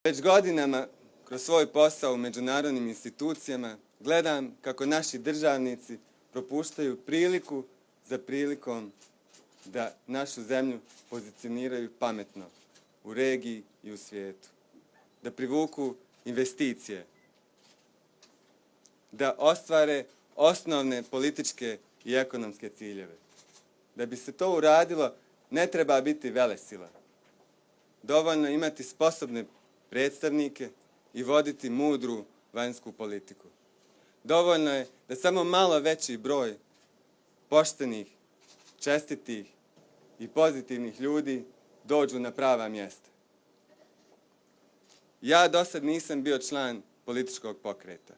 Već godinama kroz svoj posao u međunarodnim institucijama gledam kako naši državnici propuštaju priliku za prilikom da našu zemlju pozicioniraju pametno u regiji i u svijetu, da privuku investicije, da ostvare osnovne političke i ekonomske ciljeve. Da bi se to uradilo, ne treba biti velesila. Dovoljno imati sposobne predstavnike i voditi mudru vanjsku politiku. Dovoljno je da samo malo veći broj poštenih, čestitih i pozitivnih ljudi dođu na prava mjesta. Ja do sad nisam bio član političkog pokreta.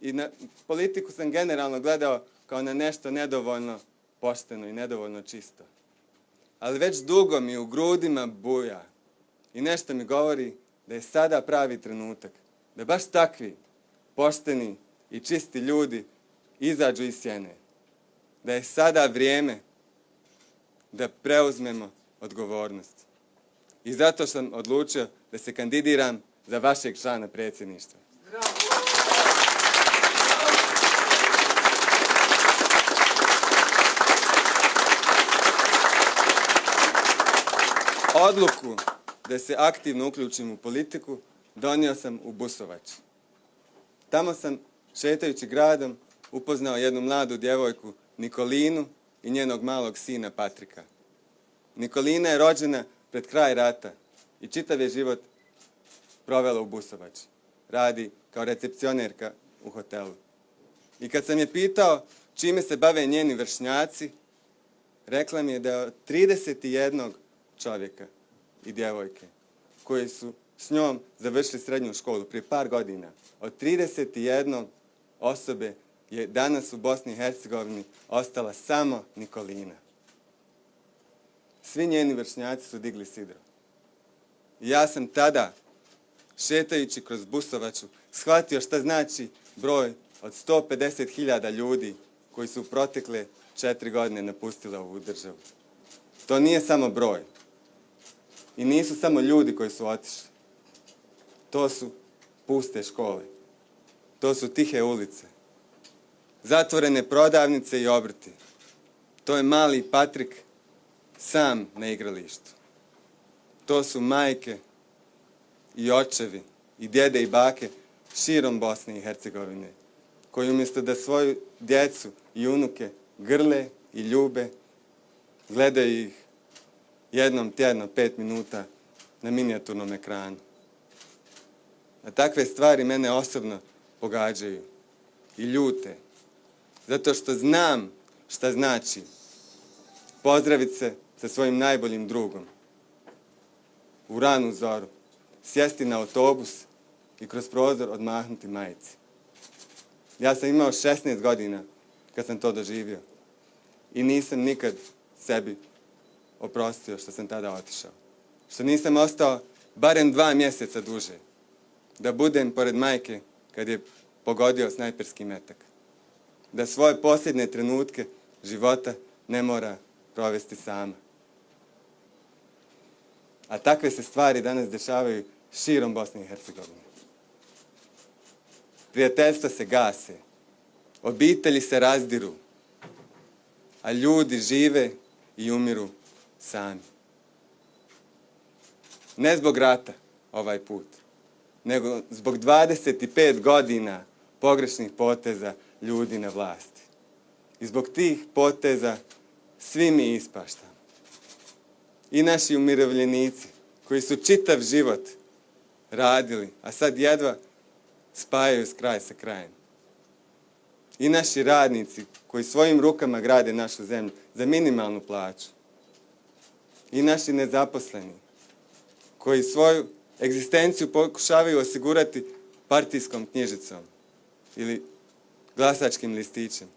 I na politiku sam generalno gledao kao na nešto nedovoljno pošteno i nedovoljno čisto. Ali već dugo mi u grudima buja i nešto mi govori da je sada pravi trenutak, da baš takvi pošteni i čisti ljudi izađu iz sjene. Da je sada vrijeme da preuzmemo odgovornost. I zato sam odlučio da se kandidiram za vašeg člana predsjedništva. Odluku da se aktivno uključim u politiku donio sam u Busovači. Tamo sam, šetajući gradom, upoznao jednu mladu djevojku, Nikolinu, i njenog malog sina Patrika. Nikolina je rođena pred kraj rata i čitav je život provela u Busovači. Radi kao recepcionerka u hotelu. I kad sam je pitao čime se bave njeni vršnjaci, rekla mi je da je od 31 čovjeka i djevojke koji su s njom završili srednju školu prije par godina, od 31 osobe je danas u Bosni i Hercegovini ostala samo Nikolina. Svi njeni vršnjaci su digli sidro. I ja sam tada, šetajući kroz Busovaču, shvatio šta znači broj od 150.000 ljudi koji su u protekle 4 godine napustili ovu državu. To nije samo broj. I nisu samo ljudi koji su otišli. To su puste škole. To su tihe ulice. Zatvorene prodavnice i obrti. To je mali Patrik sam na igralištu. To su majke i očevi i djede i bake širom Bosne i Hercegovine, koji umjesto da svoju djecu i unuke grle i ljube, gledaju ih jednom tjedno 5 minuta na minijaturnom ekranu. A takve stvari mene osobno pogađaju i ljute, zato što znam šta znači pozdraviti se sa svojim najboljim drugom u ranu zoru, sjesti na autobus i kroz prozor odmahnuti majici. Ja sam imao 16 godina kad sam to doživio i nisam nikad sebi oprostio što sam tada otišao. Što nisam ostao barem 2 mjeseca duže da budem pored majke kad je pogodio snajperski metak. Da svoje posljednje trenutke života ne mora provesti sama. A takve se stvari danas dešavaju širom Bosne i Hercegovine. Prijateljstva se gase, obitelji se razdiru, a ljudi žive i umiru sami. Ne zbog rata ovaj put, nego zbog 25 godina pogrešnih poteza ljudi na vlasti. I zbog tih poteza svi mi ispaštamo. I naši umirovljenici koji su čitav život radili, a sad jedva spajaju kraj sa krajem. I naši radnici koji svojim rukama grade našu zemlju za minimalnu plaću. I naši nezaposleni koji svoju egzistenciju pokušavaju osigurati partijskom knjižicom ili glasačkim listićem.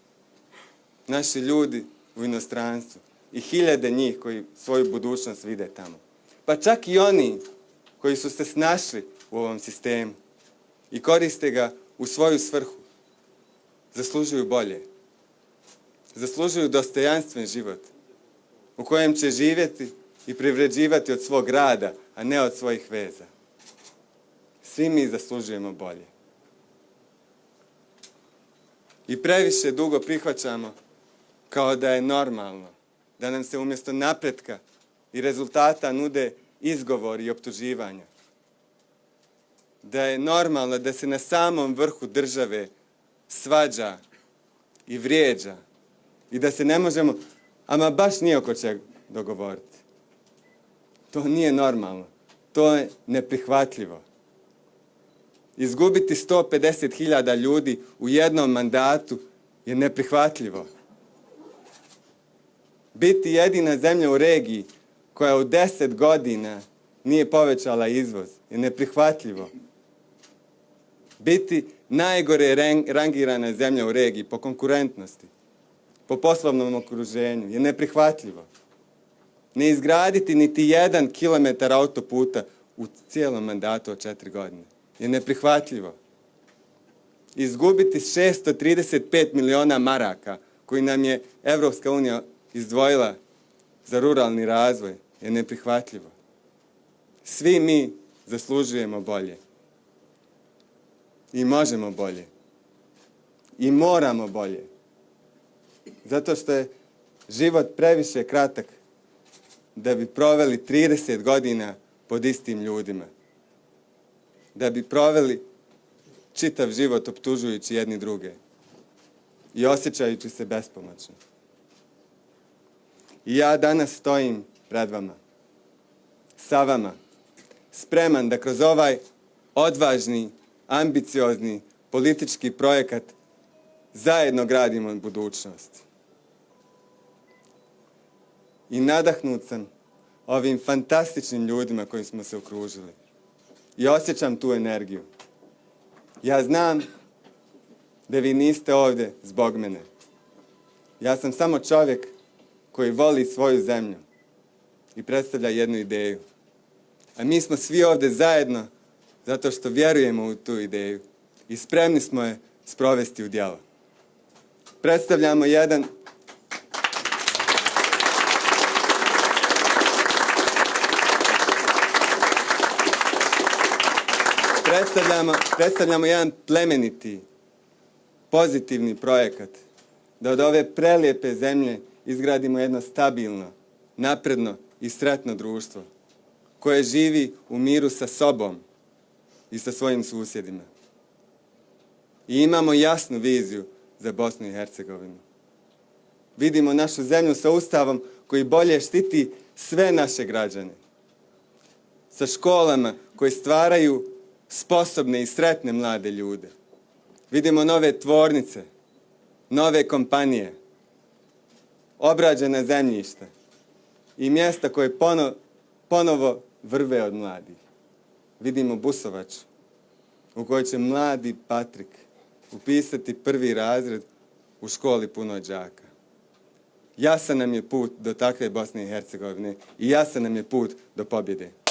Naši ljudi u inostranstvu i hiljade njih koji svoju budućnost vide tamo. Pa čak i oni koji su se snašli u ovom sistemu i koriste ga u svoju svrhu, zaslužuju bolje. Zaslužuju dostojanstven život u kojem će živjeti i privređivati od svog rada, a ne od svojih veza. Svi mi zaslužujemo bolje. I previše dugo prihvaćamo kao da je normalno da nam se umjesto napretka i rezultata nude izgovori i optuživanja. Da je normalno da se na samom vrhu države svađa i vrijeđa i da se ne možemo, ama baš ni oko čega dogovoriti. To nije normalno. To je neprihvatljivo. Izgubiti 150.000 ljudi u jednom mandatu je neprihvatljivo. Biti jedina zemlja u regiji koja u 10 godina nije povećala izvoz je neprihvatljivo. Biti najgore rangirana zemlja u regiji po konkurentnosti, po poslovnom okruženju je neprihvatljivo. Ne izgraditi niti 1 kilometar autoputa u cijelom mandatu od 4 godine je neprihvatljivo. Izgubiti 635 miliona maraka koji nam je Evropska unija izdvojila za ruralni razvoj je neprihvatljivo. Svi mi zaslužujemo bolje. I možemo bolje. I moramo bolje. Zato što je život previše kratak da bi proveli 30 godina pod istim ljudima. Da bi proveli čitav život optužujući jedni druge i osjećajući se bespomoćno. I ja danas stojim pred vama, sa vama, spreman da kroz ovaj odvažni, ambiciozni politički projekat zajedno gradimo budućnost. I nadahnut sam ovim fantastičnim ljudima kojim smo se okružili. I osjećam tu energiju. Ja znam da vi niste ovdje zbog mene. Ja sam samo čovjek koji voli svoju zemlju i predstavlja jednu ideju. A mi smo svi ovdje zajedno zato što vjerujemo u tu ideju i spremni smo je sprovesti u djelo. Predstavljamo jedan predstavljamo jedan plemeniti, pozitivni projekat da od ove prelijepe zemlje izgradimo jedno stabilno, napredno i sretno društvo koje živi u miru sa sobom i sa svojim susjedima. I imamo jasnu viziju za Bosnu i Hercegovinu. Vidimo našu zemlju sa ustavom koji bolje štiti sve naše građane. Sa školama koje stvaraju sposobne i sretne mlade ljude. Vidimo nove tvornice, nove kompanije, obrađena zemljišta i mjesta koje ponovo vrve od mladih. Vidimo Busovaču u kojoj će mladi Patrik upisati 1. razred u školi punoj đaka. Jasan nam je put do takve Bosne i Hercegovine i jasan nam je put do pobjede.